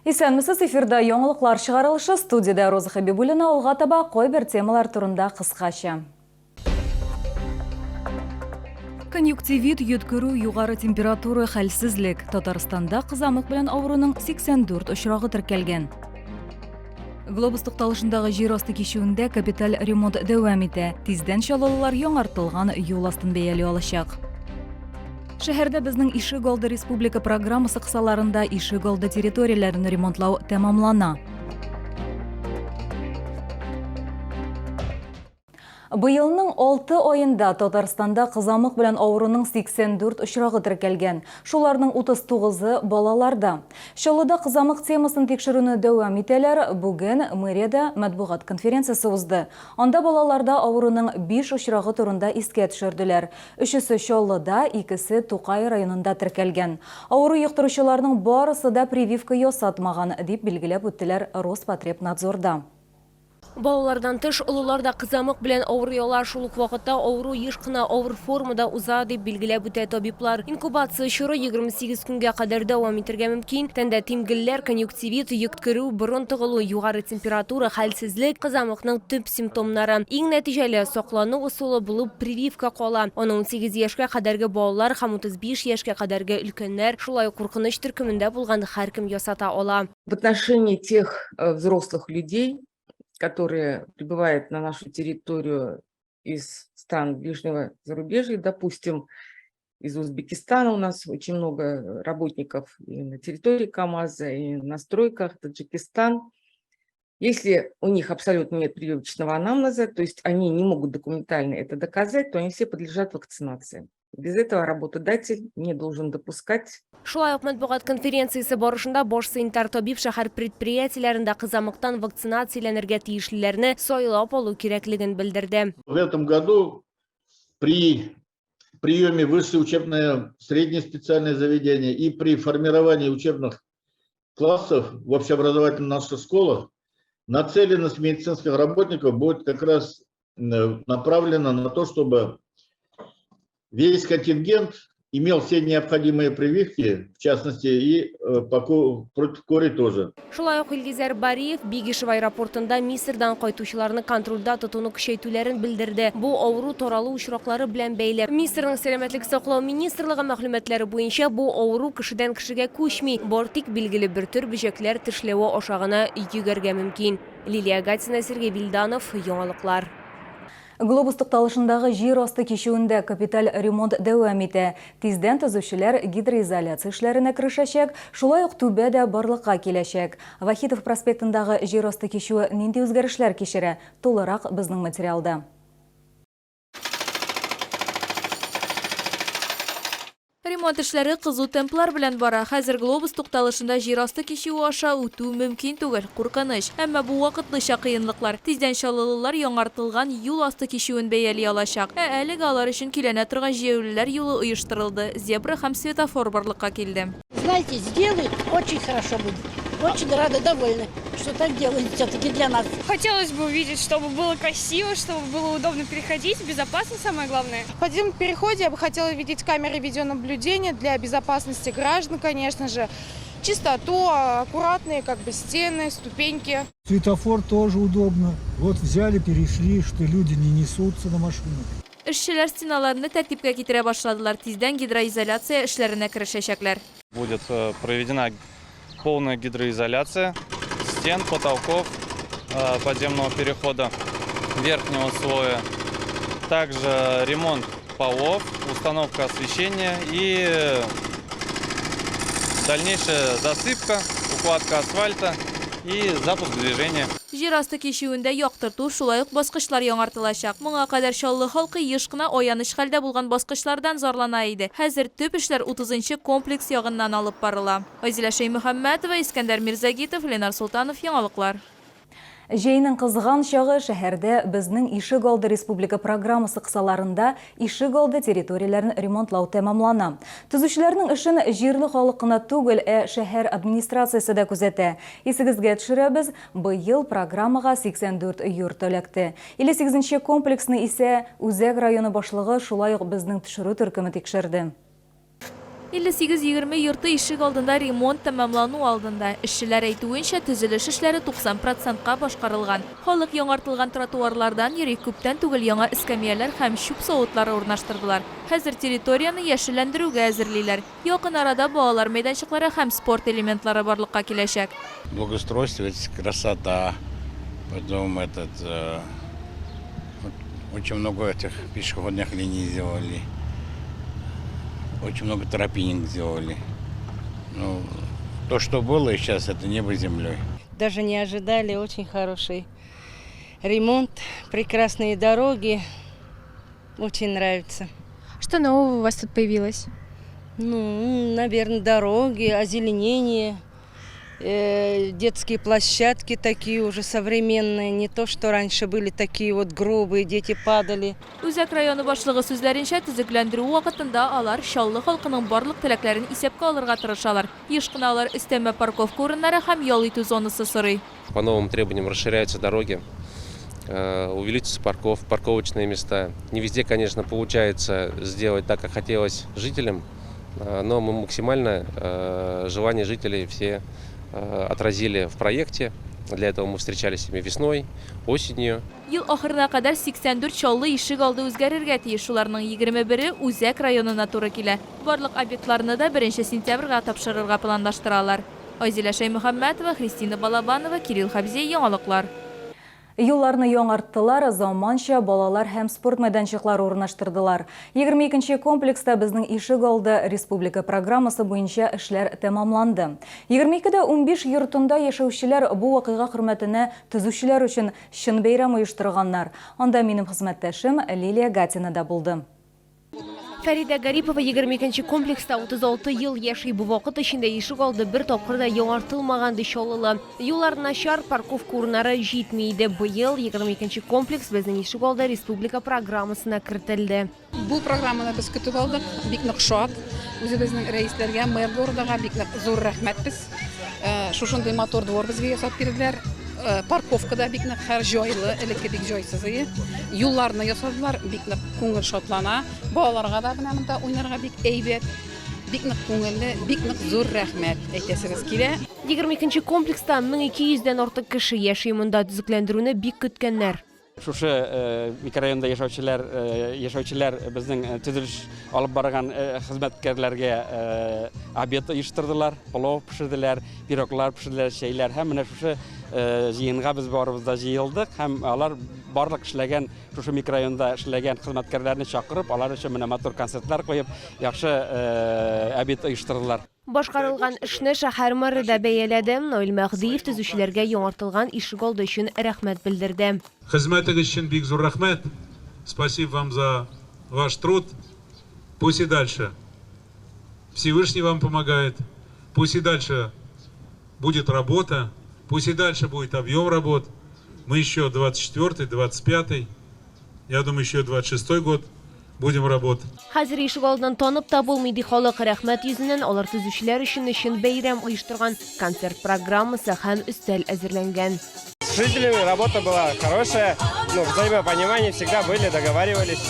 Исәнмесез, эфирда яңалыклар чыгарылышы, студиядә Роза Хәбибуллина алга таба кайбер темалар турында кыскача. Конъюнктивит, йөткерү, югары температура, хәлсезлек. Татарстанда кызамык белән авыруның 84 очрагы теркәлгән. Глобус тукталышындагы җир асты кичүендә капиталь ремонт дәвам итә. Тиздән чаллылылар яңартылган юл астын бәяли алачак. Шәһәрдә безнең ишегалды республика программасы кысаларында ишегалды территорияләрен ремонтлау тәмамлана. Быелның 6 аенда Татарстанда кызамык белән авыруның 84 очрагы теркәлгән. Шуларның 39-ы балаларда. Чаллыда кызамык темасын тикшерүне дәвам итәләр. Бүген мэриядә матбугат конференциясе узды. Анда балаларда авыруның 5 очрагы турында искә төшерделәр. Өчесе Чаллыда, икесе Тукай районында теркәлгән. Авыру йоктыручыларның барысы да прививка ясатмаган, дип билгеләп үттеләр Роспотребнадзорда. Балалардан тыш, олылар да кызамык белән авырый ала. Шул ук вакытта авыру еш кына авыр формада уза, дип билгеләп үтә табиблар. Инкубация чоры 28 көнгә кадәр дәвам итәргә мөмкин. Тәндә тимгелләр, конъюнктивит, йөткерү, борын тыгылу, югары температура, хәлсезлек, кызамыкның төп симптомнары. Иң нәтиҗәле саклану ысулы булып прививка кала. Аны 18 яшькә кадәрге балалар һәм 35 яшькә кадәрге өлкәннәр, шулай ук куркыныч төркемендә булган һәркем ясата ала. В отношении тех э, взрослых людей, которые прибывают на нашу территорию из стран ближнего зарубежья, допустим, из Узбекистана у нас очень много работников и на территории КАМАЗа, и на стройках, Таджикистан. Если у них абсолютно нет прививочного анамнеза, то есть они не могут документально это доказать, то они все подлежат вакцинации. Без этого работодатель не должен допускать. Шулай ук матбугат конференциясе барышында баш санитар табиб шәһәр предприятиеләрендә кызамыктан вакцинацияләнергә тиешлеләрне сайлап алу кирәклеген белдерде. В этом году при приеме высшее учебное, среднее специальное заведение и при формировании учебных классов в общеобразовательных наших школах нацеленность медицинских работников будет как раз направлена на то, чтобы весь контингент имел все необходимые прививки, в частности и э, по, против кори тоже. Шулай ук Илгизәр Бариев Бигишев аэропортында Мисырдан кайтучыларны контрольдә тотуны көчәйтүләрен белдерде. Бу авыру таралу очраклары белән бәйле. Мисырның сәламәтлек саклау министрлыгы мәгълүматлары буенча, бу авыру кешедән кешегә күчми, бары тик билгеле бер төр бөҗәкләр тешләве аша гына йөгәргә мөмкин. Лилия Гатина, Сергей Вильданов, Яңалыклар. Глобус тукталышындагы җир асты кичүендә капиталь ремонт дәвам итә. Тиздән төзүчеләр гидроизоляция эшләренә керешәчәк, шулай ук түбә дә барлыкка киләчәк. Вахитов проспектындагы җир асты кичүе нинди үзгәрешләр кичерә? Тулырак безнең материалда. Ремонт эшләре кызу темплар белән бара. Хәзер Глобус тукталышында җир асты кичүе аша үтү мөмкин түгел, куркыныч. Әмма бу вакытлыча кыенлыклар. Тиздән чаллылылар яңартылган юл асты кичүен бәяли алачак. Ә әлегә алар өчен көйләнә торган җәяүлеләр юлы оештырылды, зебра һәм светофор барлыкка килде. Знаете, сделают, очень хорошо будет. Очень рада, довольна, что так делают все-таки для нас. Хотелось бы увидеть, чтобы было красиво, чтобы было удобно переходить, безопасно самое главное. В подземном переходе я бы хотела видеть камеры видеонаблюдения для безопасности граждан, конечно же. Чистоту, аккуратные как бы стены, ступеньки. Светофор тоже удобно. Вот взяли, перешли, что люди не несутся на машинах. Эшчеләр стеналарны тәртипкә китерә башладылар, тиздән гидроизоляция эшләренә керешәчәкләр. Будет э, проведена полная гидроизоляция стен, потолков э, подземного перехода верхнего слоя. Также ремонт полов, установка освещения и э, дальнейшая засыпка, укладка асфальта и запуск движения. Җир асты кичүендә яктырту, шулай ук баскычлар яңартылачак. Моңа кадәр Чаллы халкы еш кына аяныч хәлдә булган баскычлардан зарлана иде. Хәзер төп эшләр утызынчы комплекс ягыннан алып барыла. Айзилә Шәймөхәммәтова, Искәндәр Мирзагитов, Ленар Солтанов, Яңалыклар. Җәйнең кызган чагы шәһәрдә Безнең ишегалды республика программасы кысаларында ишегалды территорияләрен ремонтлау тәмамлана. Төзүчеләрнең эшен җирле халык кына түгел, ә шәһәр администрациясе дә күзәтә. Исегезгә төшерәбез, быел программага 84 йорт эләкте. 58 нче комплексны исә Үзәк районы башлыгы, шулай ук безнең төшерү төркеме тикшерде. 58 20 йорты ишек алдында ремонт тәмамлану алдында. Эшчеләр әйтүенчә, төзелеш эшләре 90 процентка башкарылган. Халык яңартылган тротуарлардан йөри, күптән түгел яңа эскәмияләр һәм чүп савытлары урнаштырдылар. Хәзер территорияне яшелләндерүгә әзерлиләр. Якын арада балалар мәйданчыклары һәм спорт элементлары барлыкка киләчәк. Благоустройство, это красота. Потом этот, очень много этих пешеходных линий сделали. Очень много тропинок сделали. Ну, то, что было, и сейчас это небо землей. Даже не ожидали, очень хороший ремонт, прекрасные дороги. Очень нравится. Что нового у вас тут появилось? Ну, наверное, дороги, озеленение, детские площадки такие уже современные, не то, что раньше были такие вот грубые, дети падали. Үзәк районы башлыгы сүзләренчә, төзекләндерү вакытында алар Чаллы халкының барлык теләкләрен исәпкә алырга тырышалар. Еш кына алар өстәмә парковка урыннары һәм ял итү зонасы сорый. По новым требованиям расширяются дороги, увеличатся парковочные места. Не везде, конечно, получается сделать так, как хотелось жителям, но мы максимально желания жителей все отразили в проекте. Для этого мы встречались с ними весной, осенью. Ел ахырына кадәр 84 Чаллы ишек алды үзгәрергә тиеш, шуларның 21-е Үзәк районына туры килә. Барлык объектларны да беренче сентябрьгә тапшырырга планлаштыралар. Айзилә Шәймөхәммәтова, Христина Балабанова, Кирилл Хәбзей, Яңалыклар. Юлларны яңарттылар, заманча балалар һәм спорт мәйданчыклары урнаштырдылар. 22 нче комплекста Безнең ишек алды республика программасы буенча эшләр тәмамланды. 22 дә 15 йортында яшәүчеләр бу вакыйга хөрмәтенә төзүчеләр өчен чын бәйрәм оештырганнар. Анда минем хезмәттәшем Лилия Гатина да булды. Фәридә Гарипова 22 нче комплекста 36 ел яши. Бу вакыт эчендә ишек алды бер тапкыр да яңартылмаган, ди чаллылы. Юллар начар, парковка урыннары җитми иде. Быел 22 нче комплекс Безнең ишек алды республика программасына кертелде. Бу программаны без көтеп алдык, бик нык шат. Үзебезнең рәисләргә, мэр города бик нык зур рәхмәт без. Шушындый матур двор безгә ясап бирделәр. Парковка да бик нык хәр җайлы, элекке бик җайсыз иде. Юлларны ясадылар, бик нык күңел шатлана. Балаларга да менә монда уйнарга бик әйбәт, бик нык күңелле, бик нык зур рәхмәт әйтәсебез килә. 22 нче комплекста 1200 дән артык кеше яши. Монда төзекләндерүне бик көткәннәр. Шушы микрорайонда яшәүчеләр яшәүчеләр безнең төзелеш алып барган хезмәткәрләргә обед оештырдылар, пылау пешерделәр, пироглар пешерделәр, чәйләр һәм менә шушы җыенга без барыбыз да җыелдык һәм алар барлык эшләгән шушы микрорайонда эшләгән хезмәткәрләрне чакырып, алар өчен менә матур концертлар куеп, яхшы обед оештырдылар. Башкарылган эшне шәһәр мэры да бәяләде. Наил Мәһдиев төзүчеләргә яңартылган ишегалды өчен рәхмәт белдерде. Хезмәтегез өчен бик зур рәхмәт. Спасибо вам за ваш труд. Пусть и дальше Всевышний вам помогает. Пусть и дальше будет работа. Пусть и дальше будет объем работ. Мы еще 24-й, 25-й, я думаю, еще 26-й год будем работать. Хәзер ишегалдын танып та булмый, ди халык. Рәхмәт йөзеннән алар төзүчеләр өчен чын бәйрәм оештырган. Концерт программасы һәм өстәл әзерләнгән. С жителями работа была хорошая, ну, взаимопонимание всегда были, договаривались.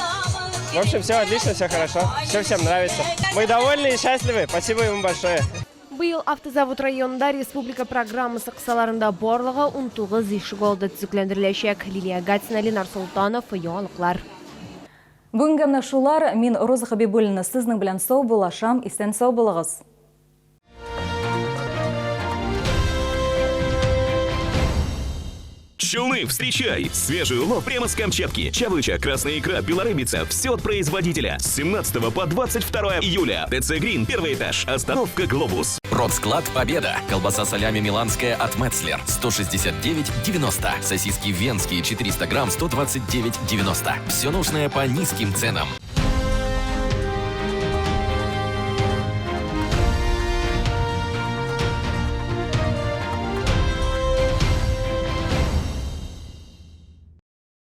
В общем, все отлично, все хорошо, все всем нравится. Мы довольны и счастливы, спасибо ему большое. Быел Автозавод районында республика программасы кысаларында барлыгы 19 ишегалды төзекләндереләчәк. Лилия Гатина, Ленар Солтанов, Яңалыклар. Бүгенгә менә шулар. Мин Роза Хәбибуллина сезнең белән саубуллашам. Исән-сау булыгыз. Челны, встречай! Свежий улов прямо с Камчатки. Чавыча, красная икра, белорыбица. Все от производителя. С 17 по 22 июля. ТЦ Грин, первый этаж. Остановка Глобус. Продсклад Победа. Колбаса салями миланская от Метцлер. 169,90. Сосиски венские 400 грамм 129,90. Все нужное по низким ценам.